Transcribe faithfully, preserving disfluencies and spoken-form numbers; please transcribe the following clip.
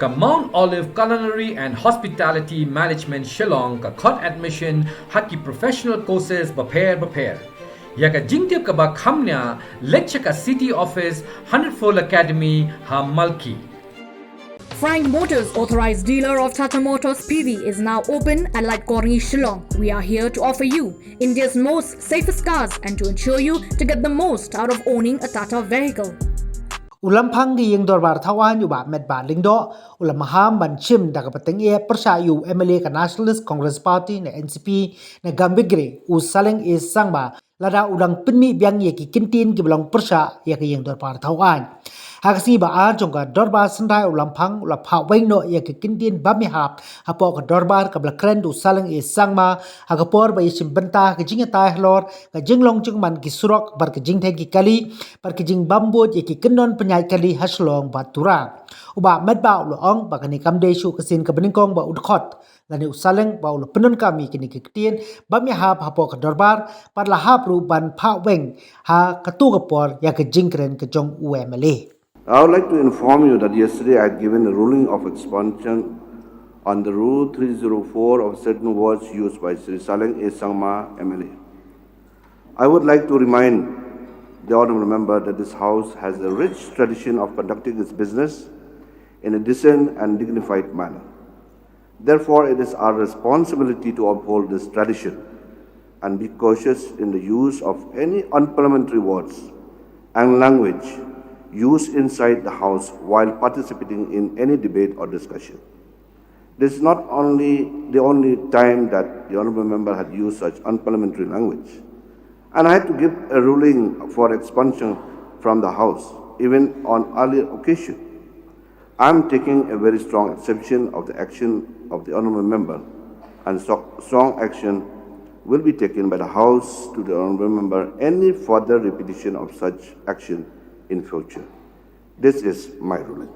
Ka Mount Olive Culinary and Hospitality Management Shillong ka khot admission ha ki professional courses bapher bapher. Ïa ka jingtip kaba kham nia, leit sha ka City Office, Hundred Fold Academy ha Malki. Frank Motors, authorized dealer of Tata Motors P V, is now open at Litecorney, Shillong. We are here to offer you India's most safest cars and to ensure you to get the most out of owning a Tata vehicle. U Lamphang ki ïing dorbar thaw aiñ u Bah Metbah Lyngdoh u la maham ban shim da ka pateng ïa pyrshah ïa u M L A ka Nationalist Congress Party ne N C P ne Gambegre, u Saleng A Sangma, lada u dang pynmih biang ïa ki kyntien kiba long pyrshah ïa ka ïing dorbar thaw aiñ. Ha ka sngi ba ar jong ka dorbar syndai u Lamphang u la phah weng noh ïa ki kyntien bam ïahap hapoh ka dorbar kaba la kren da u Saleng A Sangma ha ka por ba ïashim bynta ha ka jingïatai halor ka jinglong jingman ki surok bad ka jingtheng ki kali bad ka jingbam buit ïa ki kyndon pynïaid kali ha Shillong bad Tura. U Bah Metbah u la ong ba kane kam dei shuh ka sien kaba nyngkong ba u dkhot lane u Saleng ba u la pyndonkam ïa kine ki kyntien bam ïahap hapoh ka dorbar bad la hap ruh ban phah weng ha kato ka por ïa ka jingkren ka jong u M L A. I would like to inform you that yesterday I had given a ruling of expulsion on the Rule three zero four of certain words used by Shri Saleng A Sangma, M L A. I would like to remind the Honorable Member that this House has a rich tradition of conducting its business in a decent and dignified manner. Therefore, it is our responsibility to uphold this tradition and be cautious in the use of any unparliamentary words and language used inside the House while participating in any debate or discussion. This is not only the only time that the Honorable Member had used such unparliamentary language, and I had to give a ruling for expulsion from the House, even on earlier occasion. I am taking a very strong exception of the action of the Honorable Member, and so- strong action will be taken by the House to the Honorable Member any further repetition of such action in future. This is my ruling.